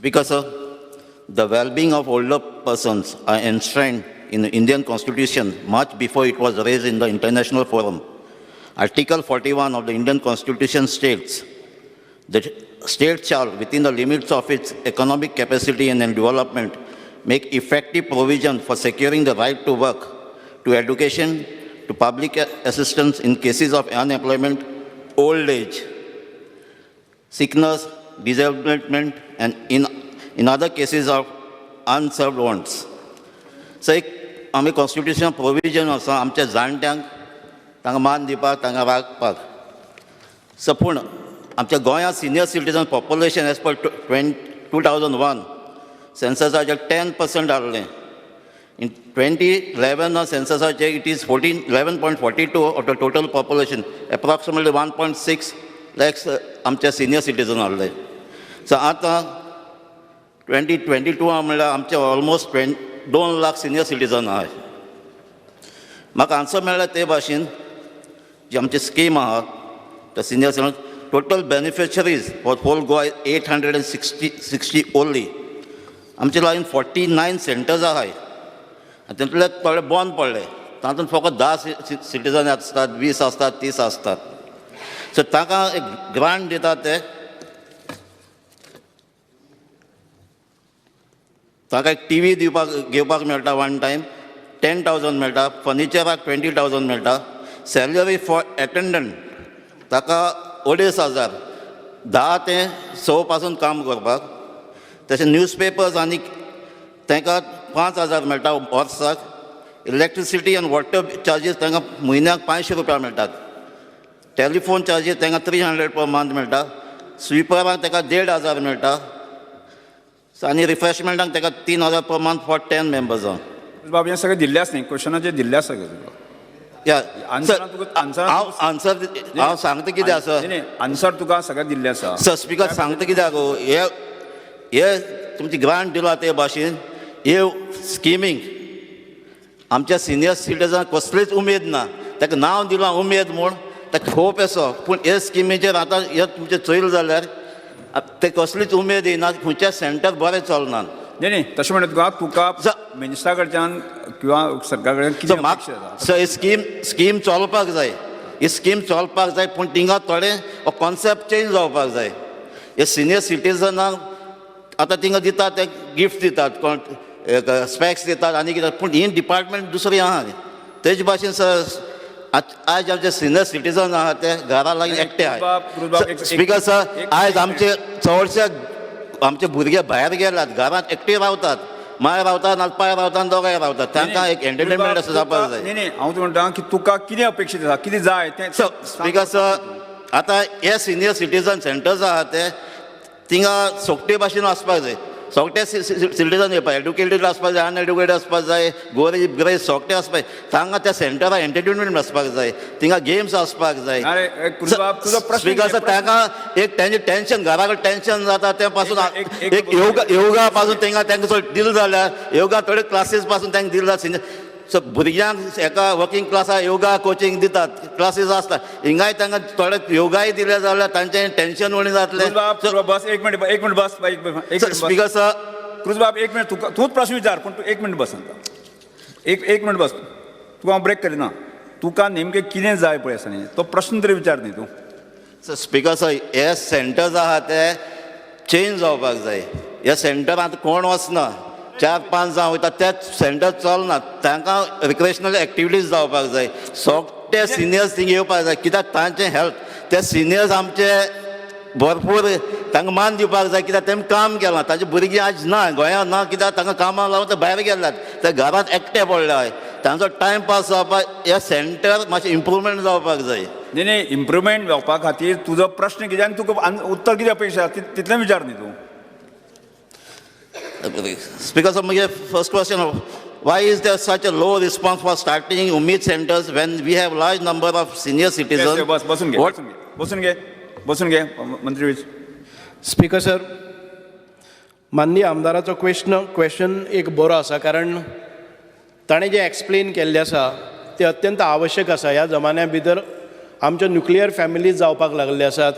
Speaker sir, the well-being of older persons are enshrined in the Indian Constitution much before it was raised in the international forum. Article 41 of the Indian Constitution states, the state shall, within the limits of its economic capacity and development, make effective provision for securing the right to work, to education, to public assistance in cases of unemployment, old age, sickness, disablement, and in other cases of unserved wants. So एक आमी constitution provision आसा आमच्या जाणट्यांक तांकां मान दिवपाक, तांकां राखपाक. सो पूण आमच्या गोंयांत senior citizen population as per 2001 सेन्ससाचेर 10% आहलें. In 2011 सेन्ससाचेर it is 14 11.42 of the total population, approximately 1.6 lakhs आमचे सिनियर सिटीजन आहले. सो आतां 2022 म्हणल्यार आमचे ऑलमोस्ट 2 लाख सिनियर सिटीजन आहाय. म्हाका आन्सर मेळ्ळा ते भाशेन जी आमची स्कीम आहा, the senior citizen total beneficiaries for whole Goa 860 60 only. आमचे लागीं 49 सेंटर्स आहाय आनी तातूंतले थोडे बंद पडले. तातूंत फकत 10 सिटीजन आसतात, 20 आसतात, 30 आसतात. सो तांकां एक ग्रांट दितात, ते तांकां एक टीवी दिवपाक घेवपाक मेळटा, वन टायम 10,000 मेळटा, फर्निचराक 20,000 मेळटा, सॅलरी फॉर एटेंडंट ताका 2500, 10 ते 6 पासून काम करपाक. तशें न्यूजपेपर्स आनी तांकां 5000 मेळटा वर्साक. इलेक्ट्रिसिटी आनी वॉटर चार्जीस तांकां म्हयन्याक 500 रुपया मेळटात. टेलिफोन चार्जीस तांकां 300 पर मंथ मेळटा. स्विपराक ताका 1500 मेळटा आनी रिफ्रेशमेंटाक ताका 3000 पर मंथ फॉर 10 मेंबर्सांक. बाब, हें सगळें दिल्लें आसा न्ही, क्वेश्चनाचेर दिल्लें आसा सगळें तुका. या. आन्सरान तुका आन्सरान हांव आन्सर हांव सांगता कितें आसा. न्ही, आन्सर तुका सगळें दिल्लें आसा. सर, स्पिकर, सांगता कित्याक गो, हे हे तुमची ग्रांट दिला ते भाशेन हे स्किमींक आमच्या सिनियर सिटीजन कसलीच उमेद ना. ताका नांव दिलां उमेद म्हूण, ताका होप असो, पूण हे स्किमीचेर आतां हे तुमचें चोयलें जाल्यार ते कसलीच उमेद येना. खंयच्या सेंटर बरें चलना. न्ही न्ही तशें म्हणटा तुका तुका मिनिस्टरा कडच्यान किंवा सरकारा कडल्यान सो कितें म्हाका अपेक्षा आसा? सो ही स्कीम स्कीम चलपाक जाय, ही स्कीम चलपाक जाय, पूण थिंगा थोडें कॉन्सेप्ट चेंज जावपाक जाय. हे सिनियर सिटीजनाक आतां थिंगा दितात ते गिफ्ट दितात, कोण स्पॅक्स दितात आनी कितें, पूण ही डिपार्टमेंट दुसरी आहा. तेज भाशेन सर, आयज आमचे सिनियर सिटीजन आहा ते घरा लागीं एकटे बाब, बाब, आहाय. स्पिकर सर, आयज आमचे चडशे आमचे भुरगे भायर गेल्यात, घरांत एकटे रावतात, माय रावतात ना पाय रावतात, दोगांय रावतात. तांकां एक एंटरटेनमेंट असो जावपाक जाय. न्ही न्ही हांव तुका म्हणटा की तुका कितें अपेक्षीत आसा, कितें जाय तें. सो स्पिकर सर, आतां हे सिनियर सिटीजन सेंटर्स आहा ते थिंगा सोगटे भाशेन वचपाक जाय. सोगटे सिटीजन येवपाक, एड्युकेटेड आसपाक जाय, अनएड्युकेटेड आसपाक जाय, गोरीब ग्रेस सोगटे आसपाक जाय. तांकां त्या सेंटरार एंटरटेनमेंट आसपाक जाय, थिंगा गेम्स आसपाक जाय. अरे, कृष्णबाब, तुजो प्रश्न स्पिकर सर, कितें? तांकां एक तेंचें टेंशन, घरा कडेन टेंशन जाता तें पासून एक- एक- एक योगा योगा पासून तांकां तांकां चड दिलें जाल्यार, योगा थोडे क्लासीस पासून तांकां दिलें जाल्यार, सिनियर सो भुरग्यांक एका वर्किंग क्लासा योगा कोचिंग दितात, क्लासीस आसता, हिंगाय तांकां थोडे योगाय दिले जाल्यार तांचें टेंशन उणें जातलें. क्रुजबाब, क्रुजबाब, बस एक मिनिट, एक मिनिट बस, एक मिनिट, एक मिनिट बस. Speaker sir. क्रुजबाब, एक मिनिट, तुका तूंच प्रश्न विचार, पूण तूं एक मिनिट बस आतां. एक एक मिनिट बस. तुका हांव ब्रेक करिना. तुका नेमकें कितें जाय पळय आसा न्ही, तो प्रश्न तरी विचार न्ही तूं. स्पिकर सर, हे सेंटर्स आहा ते चेंज जावपाक जाय. ह्या सेंटरांत कोण वचना, चार पांच जाण वयता, ते सेंटर चलना. तांकां रिक्रिएशनल एक्टिविटीज जावपाक जाय. सगळे सिनियर्स थिंग येवपाक जाय, कित्याक तांचें हेल्थ, ते सिनियर्स आमचे भरपूर तांकां मान दिवपाक जाय, कित्याक तेमी काम केलां. तांची भुरगीं आज ना गोंयांत ना, कित्याक तांकां कामाक लागून ते भायर गेल्यात, ते घरांत एकटे पडले. तांचो टायम पास जावपाक हे सेंटर मातशें इम्प्रुवमेंट जावपाक जाय. न्ही न्ही इम्प्रुवमेंट जावपा खातीर तुजो प्रश्न कितें आनी तुका उत्तर कितें अपेक्षा आसा, तितलें विचार न्ही तूं. Speaker sir, my first question, why is there such a low response for starting Umeed centers when we have large number of senior citizens? Yes, बस, बसून घे. What? बसून घे, बसून घे, बसून घे. मंत्री वीज. स्पीकर सर, माननीय आमदाराचो क्वेश्चन एक बरो आसा, कारण ताणें जें एक्सप्लेन केल्लें आसा तें अत्यंत आवश्यक आसा. ह्या जमान्या भितर आमच्यो न्युक्लियर फॅमिलीज जावपाक लागल्ले आसात.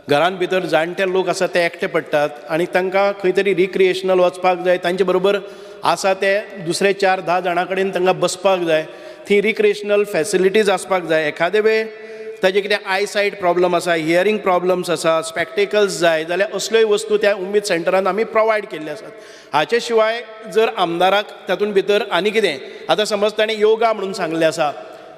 घरान भितर जाणटे लोक आसा ते एकटे पडटात आनी तांकां खंय तरी रिक्रिएशनल वचपाक जाय. तांचे बरोबर आसा ते दुसरे 4-10 जाणां कडेन तांकां बसपाक जाय. थंय रिक्रिएशनल फॅसिलिटीज आसपाक जाय. एखादे वेळ ताजे कितें आयसायट प्रॉब्लम आसा, हियरींग प्रॉब्लम्स आसा, स्पॅक्टेकल्स जाय जाल्यार असल्योय वस्तू त्या उमेद सेंटरान आमी प्रोवायड केल्ले आसात. हाचे शिवाय जर आमदाराक तातूंत भितर आनी कितें आतां समज ताणें योगा म्हणून सांगलें आसा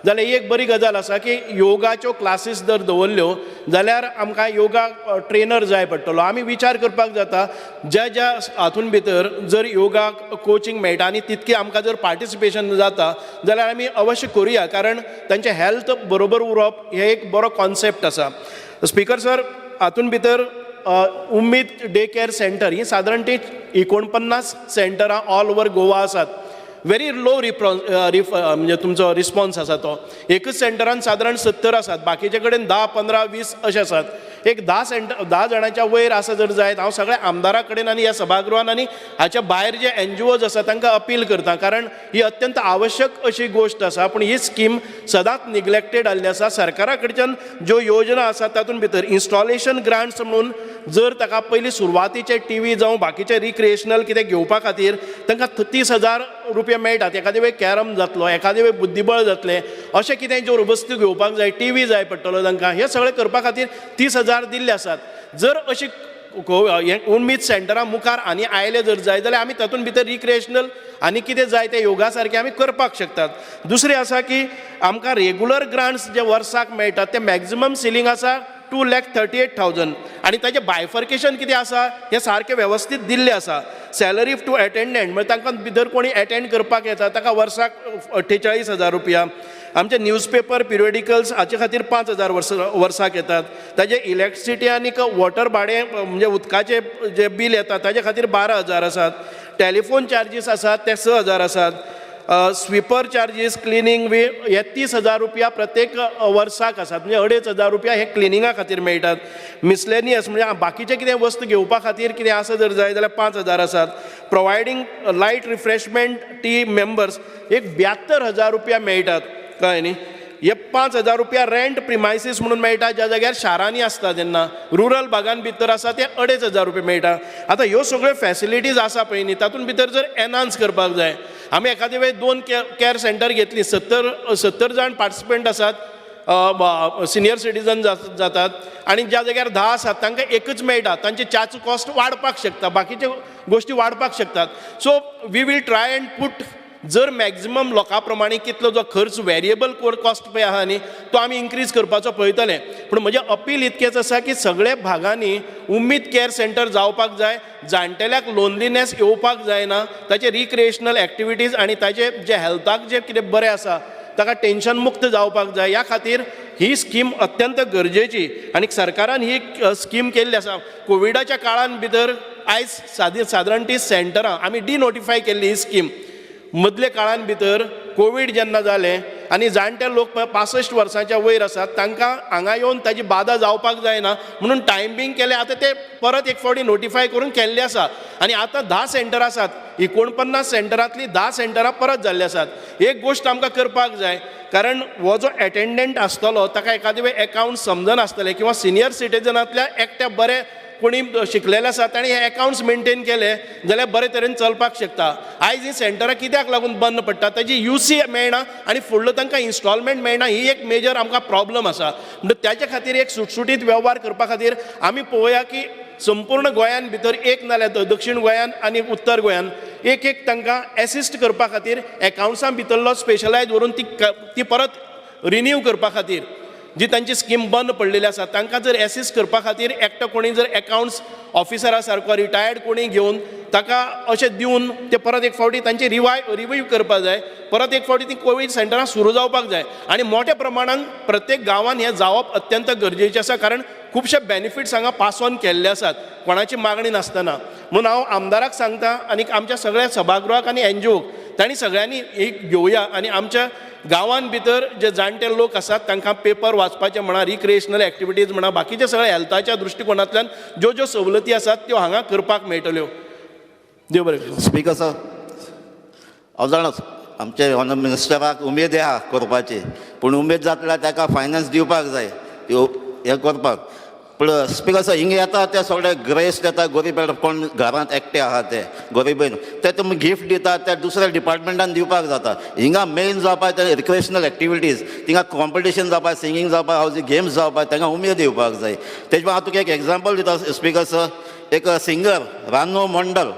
जाल्यार एक बरी गजाल आसा की योगाच्यो क्लासीस जर दवरल्यो जाल्यार आमकां योगा ट्रेनर जाय पडटलो. आमी विचार करपाक जाता ज्या ज्या हातून भितर जर योगा कोचिंग मेळटा आनी तितकें आमकां जर पार्टिसिपेशन जाता जाल्यार आमी अवश्य करुया, कारण तांचें हेल्थ बरोबर उरप हें एक बरो कॉन्सेप्ट आसा. स्पीकर सर, हातून भितर उम्मीद डे केअर सेंटर ही सादारण ती 49 सेंटरां ऑल ओवर गोवा आसात. व्हेरी लो म्हणजे तुमचो रिस्पॉन्स आसा तो. एकच सेंटरान सादारण 70 आसात, बाकीचे कडेन 10, 15, 20 अशें आसात. एक 10 सेंटर 10 जाणांच्या वयर आसा जर जायत, हांव सगळ्या आमदारा कडेन आनी ह्या सभागृहान आनी हाच्या भायर जे एनजीओज आसा तांकां अपील करता, कारण ही अत्यंत आवश्यक अशी गोश्ट आसा. पूण ही स्कीम सदांच निग्लेक्टेड जाल्ली आसा. सरकारा कडच्यान ज्यो योजना आसा तातूंत भितर इन्स्टॉलेशन ग्रांट्स म्हणून जर ताका पयलीं सुरवातीचे टीव्ही जावं बाकीचे रिक्रिएशनल कितें घेवपा खातीर तांकां 30,000 रुपया मेळटात. एखादे वेळ कॅरम जातलो, एखादे वेळ बुद्धिबळ जातलें, अशें कितें ज्यो वस्तू घेवपाक जाय, टीव्ही जाय पडटलो तांकां, हें सगळें करपा खातीर 30,000 दिल्ले आसात. जर अशी उमेद सेंटरां मुखार आनी आयले जर जाय जाल्यार आमी तातूंत भितर रिक्रिएशनल आनी कितें जाय तें योगा सारकें आमी करपाक शकतात. दुसरें आसा की आमकां रेगुलर ग्रांट्स जे वर्साक मेळटात ते मॅक्झिमम सिलींग आसा 2,38,000 आनी ताजें बायफर्केशन कितें आसा हें सारकें वेवस्थीत दिल्लें आसा. सॅलरी टू एटेंडंट म्हणजे तांकां भितर कोणी एटेंड करपाक येता ताका वर्साक 48,000 रुपया. आमचे न्यूजपेपर पिरियडिकल्स हाचे खातीर 5,000 वर्साक येतात. ताजे इलेक्ट्रिसिटी आनी वॉटर भाडें म्हणजे उदकाचें जें बील येता ताजे खातीर 12,000 आसात. टॅलिफोन चार्जीस आसात ते 6,000 आसात. स्वीपर चार्जीस क्लिनींग बी हे 30,000 रुपया प्रत्येक वर्साक आसात, म्हणजे 2,500 रुपया हे क्लिनिंगा खातीर मेळटात. मिसलेनियस म्हणजे बाकीचे कितें वस्तू घेवपा खातीर कितें आसा जर जाय जाल्यार 5,000 आसात. Providing light refreshment tea members एक 72,000 रुपया मेळटात, कळ्ळें न्ही. हे 5,000 रुपया रेंट प्रिमायसीस म्हणून मेळटा ज्या जाग्यार शारांनी आसता, तेन्ना रुरल भागान भितर आसा ते 2,500 रुपया मेळटा. आतां ह्यो सगळ्यो फॅसिलिटीज आसा पळय न्ही, तातूंत भितर जर एनहान्स करपाक जाय, आमी एखादे वेळ 2 कॅर सेंटर घेतली, 70 जाण पार्टिसिपंट आसात, सिनियर सिटीजन जातात आनी ज्या जाग्यार 10 आसात तांकां एकच मेळटा, तांचे च्याचो कॉस्ट वाडपाक शकता, बाकीच्यो गोश्टी वाडपाक शकतात. So we will try and put जर मॅक्झिमम लोकां प्रमाणे कितलो जो खर्च वेरिएबल कॉस्ट पळय आहा न्ही तो आमी इन्क्रीज करपाचो पळयतले. पूण म्हजें अपील इतकेंच आसा की सगळे भागांनी उमेद कॅर सेंटर जावपाक जाय, जाणटेल्याक लोनलीनेस येवपाक जायना, ताचे रिक्रिएशनल एक्टिविटीज आनी ताचे जे हेल्थाक जे कितें बरें आसा ताका टेंशन मुक्त जावपाक जाय. ह्या खातीर ही स्कीम अत्यंत गरजेची आनी सरकारान ही स्कीम केल्ली आसा. कोविडाच्या काळान भितर आयज सादारण ती सेंटरां आमी डिनोटिफाय केल्ली ही स्कीम. मदल्या काळान भितर कोवीड जेन्ना जालें आनी जाणटे लोक 65 वर्सांच्या वयर आसात तांकां हांगा येवन ताजी बादा जावपाक जायना म्हणून टायम बींग केलें. आतां ते परत एक फावटी नोटिफाय करून केल्ले आसा आनी आतां 10 सेंटर आसात, 49 सेंटरांतलीं 10 सेंटरां परत जाल्लीं आसात. एक गोश्ट आमकां करपाक जाय, कारण हो जो एटेंडंट आसतलो ताका एखादे वेळ एकावंट समजनासतलें किंवा सिनियर सिटीजनांतल्या एकट्या बरें कोणी शिकलेले आसा ताणें हे एकावंट्स मेनटेन केले जाल्यार बरे तरेन चलपाक शकता. आयज ही सेंटरां कित्याक लागून बंद पडटा, ताजी युसी मेळना आनी फुडलो तांकां इन्स्टॉलमेंट मेळना, ही एक मेजर आमकां प्रॉब्लम आसा. म्हणटा त्याच्या खातीर एक सुटसुटीत वेव्हार करपा खातीर आमी पळोवया की संपूर्ण गोंयान भितर एक नाल्यार दक्षिण गोंयान आनी उत्तर गोंयान एक एक तांकां एसिस्ट करपा खातीर एकावंट्सां भितरलो स्पेशलायज व्हरून ती परत रिन्यू करपा खातीर जी तांची स्कीम बंद पडलेली आसा तांकां जर एसिस्ट करपा खातीर एकटो कोणी जर एकावंट्स ऑफिसरा सारको रिटायर्ड कोणी घेवन ताका अशें दिवन ते परत एक फावटी तांची रिव्यू करपाक जाय, परत एक फावटी ती कोवीड सेंटरां सुरू जावपाक जाय आनी मोठ्या प्रमाणान प्रत्येक गांवान हें जावप अत्यंत गरजेचें आसा, कारण खुबशे बेनिफिट्स हांगा पास ऑन केल्ले आसात कोणाची मागणी नासतना. म्हणून हांव आमदाराक सांगता आनी आमच्या सगळ्या सभागृहाक आनी एनजीओक तांणी सगळ्यांनी एक घेवया आनी आमच्या गांवान भितर जे जाणटे लोक आसात तांकां पेपर वाचपाचें म्हणा, रिक्रिएशनल एक्टिविटीज म्हणा, बाकीचे सगळे हेल्थाच्या दृश्टिकोनांतल्यान ज्यो ज्यो सवलती आसात त्यो हांगा करपाक मेळटल्यो. देव बरें करूं. स्पीकर सर, हांव जाणा आमचे ऑनर मिनिस्टराक उमेद आहा करपाची, पूण उमेद जातल्यार ताका फायनान्स दिवपाक जाय त्यो हें करपाक. पूण स्पिकर सर हिंगा येता ते सगळे ग्रेस येता गरीब कोण घरांत एकटे आहा ते गरीब ते तुमी गिफ्ट दिता ते दुसऱ्या डिपार्टमेंटान दिवपाक जाता. हिंगा मेन जावपाक ते रिक्रिएशनल एक्टिविटीज, थिंगा कॉम्पिटिशन जावपाक, सिंगींग जावपाक, हांव गेम्स जावपाक तांकां उमेद येवपाक जाय. तेजे हांव तुका एक एग्जाम्पल दिता स्पिकर सर. एक सिंगर रानो मंडल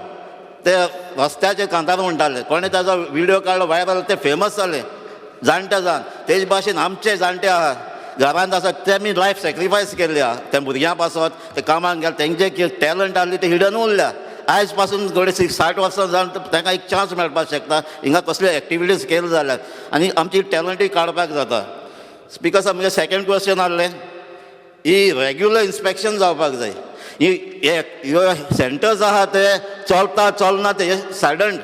ते रस्त्याचे कांतार म्हणटाले, कोणें ताजो विडियो काडलो व्हायरल, ते फेमस जाले जाणटे जावन. तेज भाशेन आमचे जाणटे आहा घरांत आसा ते आमी लायफ सॅक्रिफायस केल्ले आहा त्या भुरग्यां पासत, ते कामाक गेले, तेंचे टॅलंट आहली ते हिडन उरल्या. आयज पासून घडये 60 वर्सां जावन तांकां एक चान्स मेळपाक शकता हिंगा कसल्यो एक्टिविटीज केले जाल्यार आनी आमची टॅलंटूय काडपाक जाता. स्पिकर साहेब म्हजें सेकंड क्वेश्चन आहलें, ही रेग्युलर इन्स्पेक्शन जावपाक जाय. ही ह्यो सेंटर्स आहा ते चलता चलना ते सडन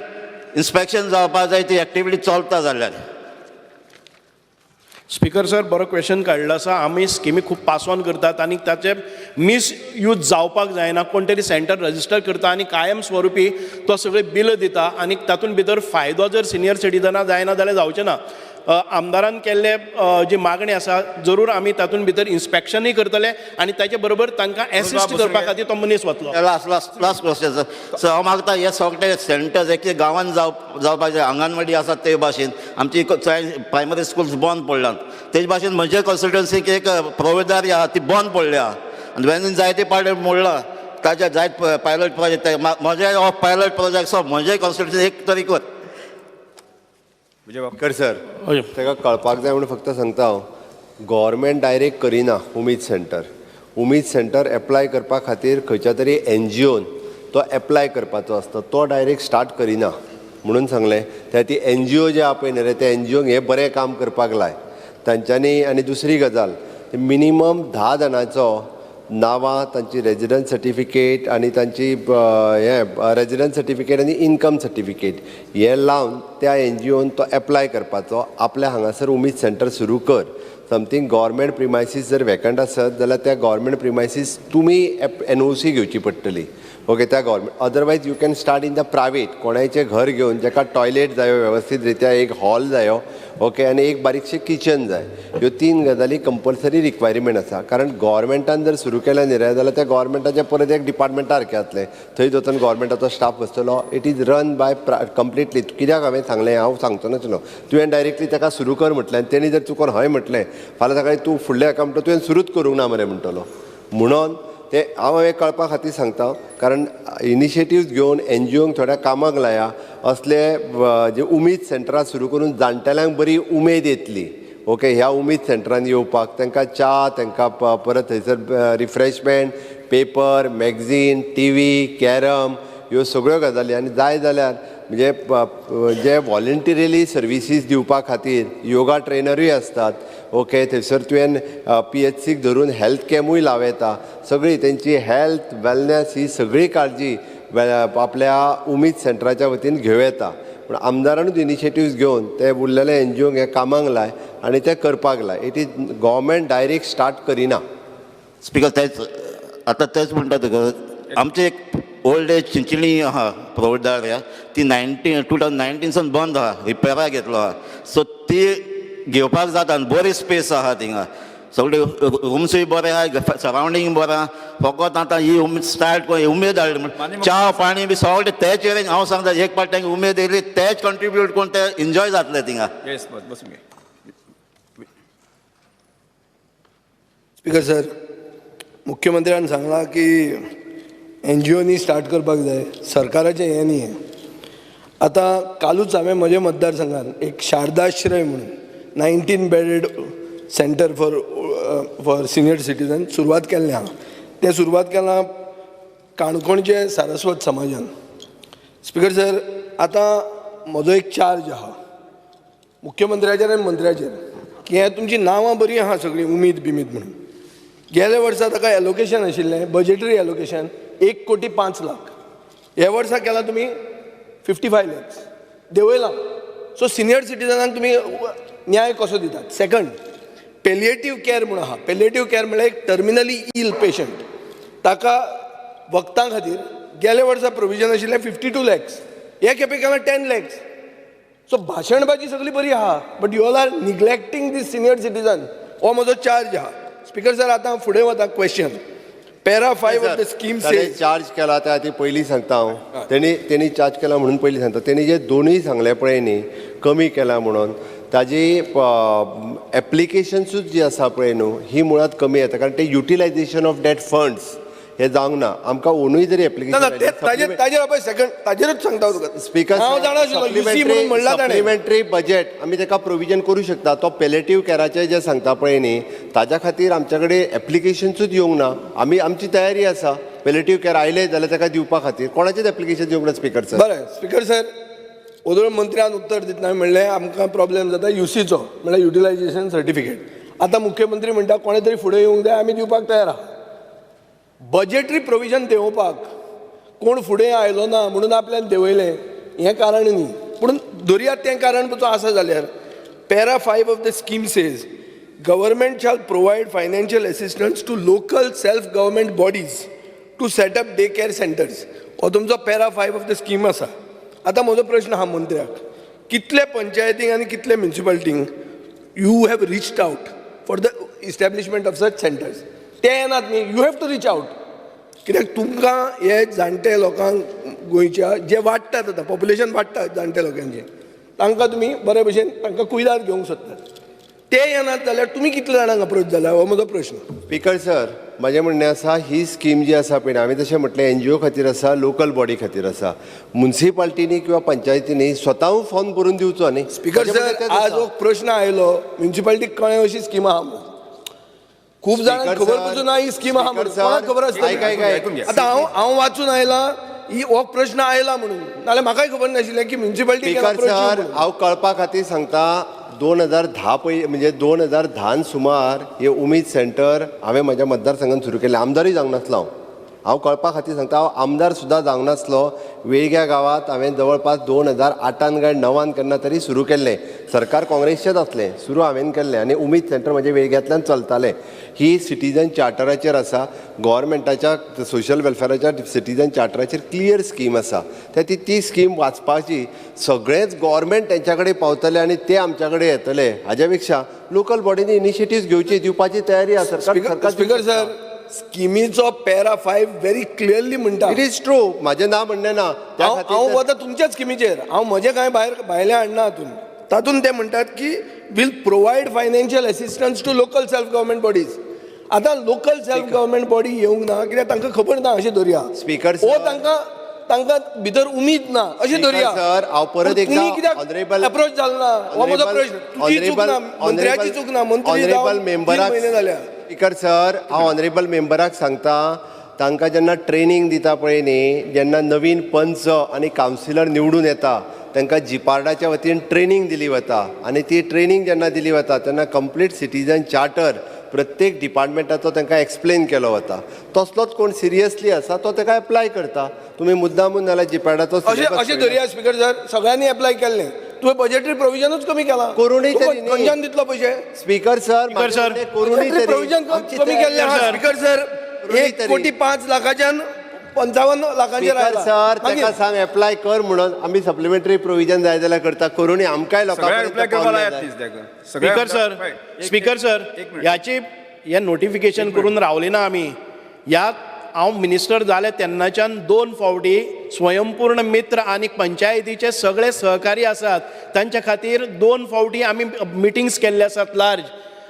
इन्स्पेक्शन जावपाक जाय, ती एक्टिविटी चलता जाल्यार. स्पीकर सर बरो क्वेश्चन काडलो आसा. आमी स्किमी खूब पास ऑन करतात आनी ताचे मिसयूज जावपाक जायना. कोण तरी सेंटर रजिस्टर करता आनी कायम स्वरुपी तो सगळे बिल दिता आनी तातूंत भितर फायदो जर सिनियर सिटीजना जायना जाल्यार जावचें ना. आमदारान केल्ले जी मागणी आसा जरूर आमी तातूंत भितर इन्स्पेक्शनूय करतले आनी ताचे बरोबर तांकां एसिस्ट करपा खातीर तो मनीस वतलो. Last last last question sir. Sir हांव मागता हे सगळे सेंटर्स एक गांवांत जावपाक जाय. आंगणवाडी आसा ते भाशेन आमची प्रायमरी स्कुल्स बंद पडल्यात, तेज भाशेन म्हजे कॉन्स्टिट्युन्सीक एक प्रोविदारी आहा ती बंद पडल्या आनी वेन जायते पार्ट मोडला ताच्या जायत पायलट प्रोजेक्ट म्हजे ऑफ पायलट प्रोजेक्ट सो म्हजे कॉन्स्टिट्युन्सी एक तरी कर. कर सर ताका कळपाक जाय म्हणून फक्त सांगता हांव, गव्हर्मेंट डायरेक्ट करिना उमेद सेंटर. उमेद सेंटर एप्लाय करपा खातीर खंयच्या तरी एनजीओन तो एप्लाय करपाचो आसता, तो डायरेक्ट स्टार्ट करिना म्हणून सांगलें. त्या ती एनजीओ जे आहा पळय न्ही रे, त्या एनजीओक हें बरें काम करपाक लाय तांच्यांनी. आनी दुसरी गजाल, मिनिमम 10 जाणांचो नांवां, तांची रेजिडन्स सर्टिफिकेट आनी तांची हें रेजिडन्स सर्टिफिकेट आनी इनकम सर्टिफिकेट हे लावन त्या एनजीओन तो एप्लाय करपाचो. आपल्या हांगासर उमेद सेंटर सुरू कर. समथींग गव्हर्मेंट प्रिमायसीस जर वेकंट आसत जाल्यार त्या गव्हर्मेंट प्रिमायसीस तुमी एनओसी घेवची पडटली. ओके, त्या government. Otherwise you can start in the private. कोणायचें घर घेवन जाका टॉयलेट जायो वेवस्थीत रित्या, एक हॉल जायो, ओके, आनी एक बारीकशें किचन जाय. ह्यो 3 गजाली कंपल्सरी रिक्वायरमेंट आसा. कारण गव्हर्मेंटान जर सुरू केलें न्ही रे जाल्यार त्या गव्हर्मेंटाचें परत एक डिपार्टमेंटा सारकें जातलें, थंय वचून गव्हर्मेंटाचो staff बसतलो. It is run by completely. कित्याक हांवें सांगलें, हांव सांगचो नासलो, तुवें डायरेक्टली ताका सुरू कर म्हटलें आनी तेणी जर चुकोन हय म्हटलें फाल्यां सकाळीं तूं फुडल्या हेका म्हणटा तुवें सुरूच करूंक ना मरे म्हणटलो. म्हणून ते हांव हें कळपा खातीर सांगता, कारण इनिशिएटिव्स घेवन एनजीओंक थोड्या कामाक लाया. असले जे उमेद सेंटरां सुरू करून जाणटेल्यांक बरी उमेद येतली. ओके, ह्या उमेद सेंटरान येवपाक तांकां च्या, तांकां परत थंयसर refreshment, paper, magazine, TV, carrom, ह्यो सगळ्यो गजाली. आनी जाय जाल्यार म्हणजे जे वॉलंटियरली सर्विसीस दिवपा खातीर योगा ट्रेनरूय आसतात. ओके, थंयसर तुवें पीएचसीक धरून हेल्थ कॅम्पूय लावं येता. सगळी तेंची हेल्थ वेलनेस ही सगळी काळजी आपल्या उमेद सेंटराच्या वतीन घेवं येता. पूण आमदारानूच इनिशिएटिव्स घेवन ते उरलेले एनजीओंक हे कामाक लाय आनी ते करपाक लाय. It is government direct start करिना. स्पिकर तेच आतां तेच म्हणटा तुका, आमचे एक ओल्ड एज चिंचली आहा प्रौढदार ती 2019 सावन बंद आहा, रिपेराक घेतलो आहा. सो ती घेवपाक जाता आनी बरी स्पेस आहा थिंगा, सगळे रुम्सूय बरे आहा, सरावंडींग बरें आहा. फकत आतां ही उमेद स्टार्ट करून उमेद हाडली म्हण च्या पाणी बी सगळें तेच एरेंज. हांव सांगता एक पाट तांकां उमेद येयली तेच कंट्रिब्यूट करून ते एन्जॉय जातले थिंगा. येस, बसून घे. स्पीकर सर, मुख्यमंत्र्यान सांगलां की एनजीओनी स्टार्ट करपाक जाय, सरकाराचें हें न्ही. आतां कालूच हांवें म्हज्या मतदारसंघात एक शारदाश्रय म्हणून 19 bedded centre for senior citizen सुरवात केल्लें आहा. तें सुरवात केलां काणकोणचे सारस्वत समाजान. स्पीकर सर, आतां म्हजो एक चार्ज आहा मुख्यमंत्र्याचेर आनी मंत्र्याचेर की हें तुमचीं नांवां बरीं आहा सगळीं उमेद बिमीद म्हणून. गेल्या वर्सा ताका एलोकेशन आशिल्लें, बजेटरी एलोकेशन 1,05,00,000. ह्या वर्सा केलां तुमी 55 lakhs देंवयलां. सो सिनियर सिटीजनांक तुमी न्याय कसो दितात? सेकंड, पेलिएटीव केअर म्हणून आहा. पेलिएटीव केअर म्हळ्यार एक टर्मिनली इल पेशंट, ताका वखदां खातीर गेल्या वर्सा प्रोविजन आशिल्लें 52 lakhs, हे खेपे केलां 10 lakhs. सो भाशणबाजी सगळी बरी आहा, but you all are neglecting this senior citizen. हो म्हजो चार्ज आहा. स्पीकर सर, आतां फुडें वता question. Para 5 of the scheme says charge केला त्या खातीर पयलीं सांगता हांव, तेणी चार्ज केला म्हणून पयलीं सांगता. तेणी जे दोनूय सांगले पळय न्ही कमी केला म्हणून, ताजी एप्लिकेशन्सूच जी आसा पळय न्हू ही मुळांत कमी येता, कारण ते युटिलायझेशन ऑफ that funds हे जावंक ना. आमकां ओनूय जरी ना एप्लिकेशन ताजेर पळय सेकंड ताजेरूच सांगता तुका स्पीकर, हांव जाणा आशिल्लो युसी म्हणून म्हणला ताणें. सप्लिमेंटरी बजेट आमी ताका प्रोविजन करूं शकता. तो पेलेटीव कॅराचें जें सांगता पळय न्ही ताज्या खातीर आमच्या कडेन एप्लिकेशन्सूच येवंक ना. आमी आमची तयारी आसा, पेलेटीव कॅर आयले जाल्यार ताका दिवपा खातीर कोणाचेच एप्लिकेशन येवंक ना स्पीकर सर. बरें स्पीकर सर, ओदोळ मंत्र्यान उत्तर दितना म्हणलें आमकां प्रॉब्लेम जाता युसीचो, म्हणल्यार युटिलायझेशन सर्टिफिकेट. आतां मुख्यमंत्री म्हणटा कोणें तरी फुडें येवंक जाय, आमी दिवपाक तयार आहा. बजेटरी प्रोविजन देंवोवपाक कोण फुडें आयलो ना म्हणून आपल्यान देंवयलें हें कारण न्ही, पूण दर्यात तें कारण पसून आसा जाल्यार para 5 of the scheme says government shall provide financial assistance to local self government bodies to set up day care centres. हो तुमचो para 5 of the scheme आसा. आतां म्हजो प्रश्न आहा मंत्र्याक, कितले पंचायतींक आनी कितले म्युनिसिपालिटींक you have reached out for the establishment of such centres? ते येनात न्ही, you have to reach out. कित्याक तुमकां हे जाणटे लोकांक गोंयच्या जे वाडटात आतां पॉप्युलेशन वाडटा जाणटे लोकांचें, तांकां तुमी बरे भशेन तांकां कुयदाद घेवंक सोदतात. ते येनात जाल्यार तुमी कितले जाणांक अप्रोच जाला हो म्हजो प्रश्न. स्पीकर सर, म्हाजें म्हणणें आसा ही स्कीम जी आसा पळय, हांवें तशें म्हटलें एनजीओ खातीर आसा, लोकल बॉडी खातीर आसा. मुन्सिपाल्टीनी किंवा पंचायतींनी स्वताहून फॉर्म भरून दिवचो न्ही. स्पीकर सर, आज हो प्रश्न आयलो म्युनिसिपालिटीक कळ्ळें अशी स्कीम आहा म्हणून, खूब जाणांक खबर पसून ना ही स्कीम आहा म्हणून, कोणाक खबर आसता? आतां हांव वाचून आयला ही हो प्रश्न आयला म्हणून, नाल्यार म्हाकाय खबर नाशिल्लें की म्युनिसिपालिटी. स्पीकर सर, हांव कळपा खातीर सांगता, 2010 पय म्हणजे 2010 सुमार हे उमेद सेंटर हांवें म्हज्या मतदारसंघान सुरू केलें. आमदारूय जावंक नासलो हांव, हांव कळपा खातीर सांगता, हांव आमदार सुद्दां जावंक नासलो. वेळग्या गांवांत हांवें जवळपास 2008 काय 9 केन्ना तरी सुरू केल्लें. सरकार काँग्रेसचेंच आसलें, सुरू हांवें केल्लें आनी उमेद सेंटर म्हजें वेळग्यांतल्यान चलतालें. ही सिटीजन चार्टराचेर आसा, गव्हर्मेंटाच्या सोशल वेलफेराच्या सिटीजन चार्टराचेर क्लियर स्कीम आसा. त्या ती स्कीम वाचपाची, सगळेंच गव्हर्मेंट तेंच्या कडेन पावतले आनी ते आमच्या कडेन येतले. हाज्या पेक्षा लोकल बॉडीनी इनिशिएटिव्स घेवची, दिवपाची तयारी आसा. स्पीकर सर, स्किमीचो पॅरा 5 व्हेरी क्लियरली म्हणटा. It is true, म्हाजें ना म्हणणें ना. हांव वता तुमच्याच स्किमीचेर, हांव म्हजें कांय भायलें हाडना हातून. तातूंत ते म्हणटात की will provide financial assistance to local self government bodies. आतां लोकल सेल्फ गव्हर्मेंट बॉडी येवंक ना कित्याक तांकां खबर ना अशें धरया. स्पीकर ओ तांकां तांकां भितर उमेद ना अशें धरया. सर, हांव परत एकदां ऑनरेबल अप्रोच जालो ना हो म्हजो प्रश्न. तुजी चूक ना, मंत्र्याची चूक ना, मंत्री जावन 3 म्हयने जाल्या. स्पीकर सर, हांव ऑनरेबल मेंबराक सांगता, तांकां जेन्ना ट्रेनींग दिता पळय न्ही, जेन्ना नवीन पंच आनी कावन्सिलर निवडून येता तांकां जिपार्डाच्या वतीन ट्रेनींग दिली वता आनी ती ट्रेनींग जेन्ना दिली वता तेन्ना कंप्लीट सिटीजन चार्टर प्रत्येक डिपार्टमेंटाचो तांकां एक्सप्लेन केलो वता. तसलोच कोण सिरियसली आसा तो ताका एप्लाय करता. तुमी मुद्दामून जाल्यार जिपार्डाचो अशें धरया. स्पीकर सर, सगळ्यांनी एप्लाय केल्लें, तुवें बजेटरी प्रोविजनूच कमी केलां, करूनय तरी खंयच्यान दितलो पयशे? स्पीकर सर, करूनय प्रोविजन कमी केल्लें. स्पीकर सर, 1,05,00,000 55 लाखांचेर आयला. सर, ताका सांग एप्लाय कर म्हणून, आमी सप्लिमेंटरी प्रोविजन जाय जाल्यार करता, करूनय आमकांय लोकांक. स्पीकर सर, स्पीकर सर, ह्याची हे नोटिफिकेशन करून रावली ना आमी. ह्या हांव मिनिस्टर जालें तेन्नाच्यान 2 फावटी स्वयंपूर्ण मित्र आनी पंचायतीचे सगळे सहकारी आसात तांच्या खातीर 2 फावटी आमी मिटिंग्स केल्ले आसात लार्ज,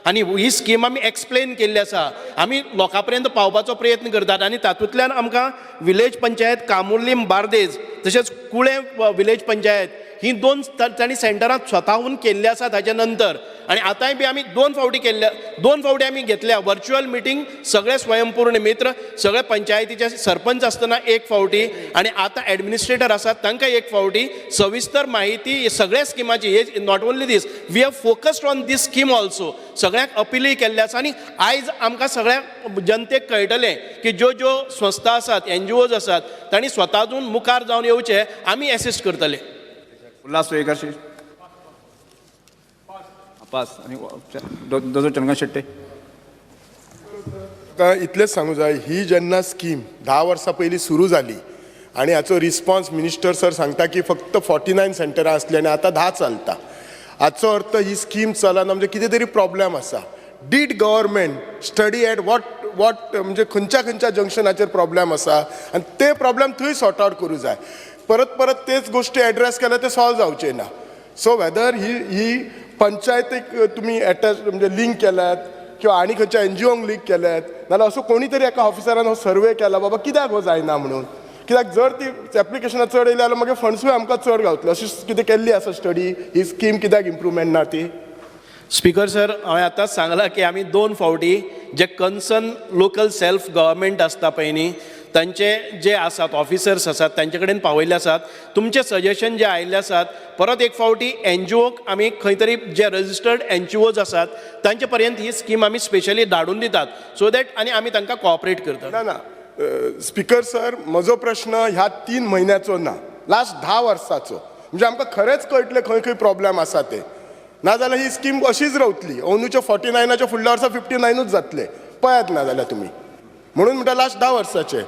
आनी ही स्कीम आमी एक्सप्लेन केल्ली आसा. आमी लोकां पर्यंत पावपाचो प्रयत्न करतात आनी तातूंतल्यान आमकां विलेज पंचायत कामुर्लीम बार्देज तशेंच कुळें विलेज पंचायत ही 2 तांणी सेंटरां स्वताहून केल्ली आसात. हाजे नंतर आनी आतांय बी आमी 2 फावटी केल्ल्या, 2 फावटी आमी घेतल्या वर्च्युअल मिटींग, सगळे स्वयंपूर्ण मित्र सगळे पंचायतीचे सरपंच आसतना 1 फावटी आनी आतां एडमिनिस्ट्रेटर आसात तांकां 1 फावटी सविस्तर माहिती सगळ्या स्किमाची. हे not only this, we have focused on this scheme also. सगळ्यांक अपिलूय केल्लें आसा आनी आयज आमकां सगळ्या जनतेक कळटलें की ज्यो ज्यो संस्था आसात, एनजीओज आसात तांणी स्वताहून मुखार जावन येवचें, आमी एसिस्ट करतले. उल्हास सुयेकर पास. आनी दोतोर चंद्रकांत शेट्टे. आतां इतलेंच सांगू जाय, ही जेन्ना स्कीम 10 वर्सां पयलीं सुरू जाली आनी हाचो रिस्पॉन्स मिनिस्टर सर सांगता की फक्त 49 सेंटरां आसलीं आनी आतां 10 चलता. हाचो अर्थ ही स्कीम चलना म्हणजे कितें तरी प्रॉब्लेम आसा. Did government study at what What म्हणजे खंयच्या खंयच्या जंक्शनाचेर प्रॉब्लेम आसा आनी ते प्रॉब्लेम थंय सॉर्ट आवट करूं जाय. परत परत तेच गोश्टी एड्रेस केल्यार ते सॉल्व जावचे ना. सो वेदर ही ही पंचायतीक तुमी एटॅच म्हणजे लिंक केल्यात किंवा आनी खंयच्या एनजीओंक लिंक केल्यात, नाल्यार असो कोणी तरी एका ऑफिसरान हो सर्वे केला बाबा कित्याक हो जायना म्हणून. कित्याक जर ती एप्लिकेशनां चड येयली जाल्यार मागीर फंड्सूय आमकां चड गावतले. अशी कितें केल्ली आसा स्टडी, ही स्कीम कित्याक इम्प्रुवमेंट ना ती? स्पीकर सर, हांवें आतांच सांगलां की आमी दोन फावटी जे कन्सर्न लोकल सेल्फ गव्हर्मेंट आसता पळय न्ही, तांचे जे आसात ऑफिसर्स आसात तांचे कडेन पावयल्ले आसात. तुमचे सजेशन जे आयिल्ले आसात, परत एक फावटी एनजीओक आमी खंय तरी जे रजिस्टर्ड एनजीओज आसात तांचे पर्यंत ही स्कीम आमी स्पेशली धाडून दितात, सो that आनी आमी तांकां कॉपरेट करतात. ना ना स्पीकर सर, म्हजो प्रश्न ह्या 3 म्हयन्याचो ना, लास्ट 10 वर्साचो. म्हणजे आमकां खरेंच कळटलें खंय खंय प्रॉब्लेम आसा ते. नाजाल्यार ही स्कीम अशीच रावतली. अंदूच्या 49च्या फुडल्या वर्सा 59ूच जातले, पळयात ना जाल्यार तुमी. म्हणून म्हणटा लास्ट 10 वर्साचे.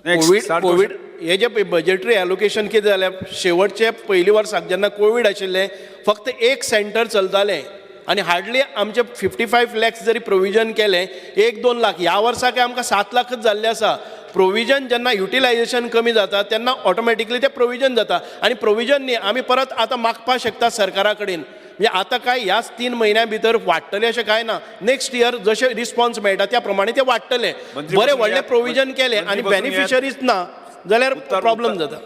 कोवीड हे जे बजेटरी एलोकेशन कितें जालें, शेवटचे पयली वर्साक जेन्ना कोवीड आशिल्लें फक्त एक सेंटर चलतालें आनी हार्डली आमचे 55 लॅक्स जरी प्रोविजन केलें, 1-2 लाख ह्या वर्साक आमकां 7 लाखच जाल्ले आसा. प्रोविजन जेन्ना युटिलायजेशन कमी जाता तेन्ना ऑटोमॅटिकली तें प्रोविजन जाता आनी प्रोविजन न्ही आमी परत आतां मागपाक शकता सरकारा कडेन. म्हणजे आतां काय ह्याच 3 म्हयन्या भितर वाडटलें अशें कांय ना, नेक्स्ट इयर जशें रिस्पॉन्स मेळटा त्या प्रमाणे ते वाडटले. बरें व्हडलें प्रोविजन केलें आनी बेनिफिशरीज ना जाल्यार प्रॉब्लम जाता.